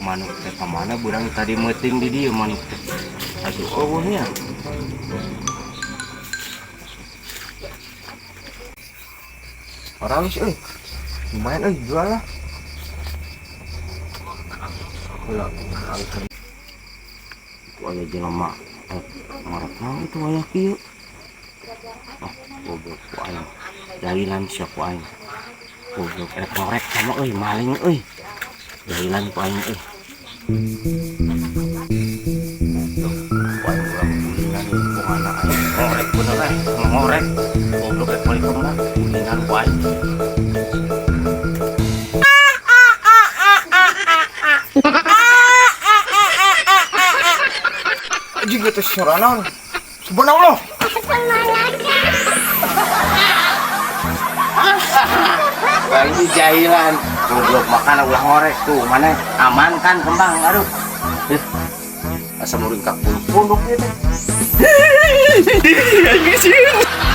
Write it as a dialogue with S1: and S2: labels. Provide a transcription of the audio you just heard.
S1: Manuk teh ka mana burang tadi meuting di dieu manuk teh. Aduh, eueuh nya.
S2: Orang euy. Lumayan euy jual lah.
S1: Heula itu aya jelema ngorek naon itu aya kieu. Ah, goblok ku aing. Jahilan sia ku aing. Goblok rek ngorek sama euy maling euy. Jahilan ku aing euy. Goblok ku aing urang kulingan ku anak aing. Ngorek bener eh, ngorek. Goblok rek balik kembang kulingan ku aing.
S2: Anjing eta suara naon? Subhanallah.
S1: Bagi jahilan goblok makan ulah ngorek tuh mana aman kan kembang aduh. Asa muringkak punduk-punduk ieu teh. Aing sieun.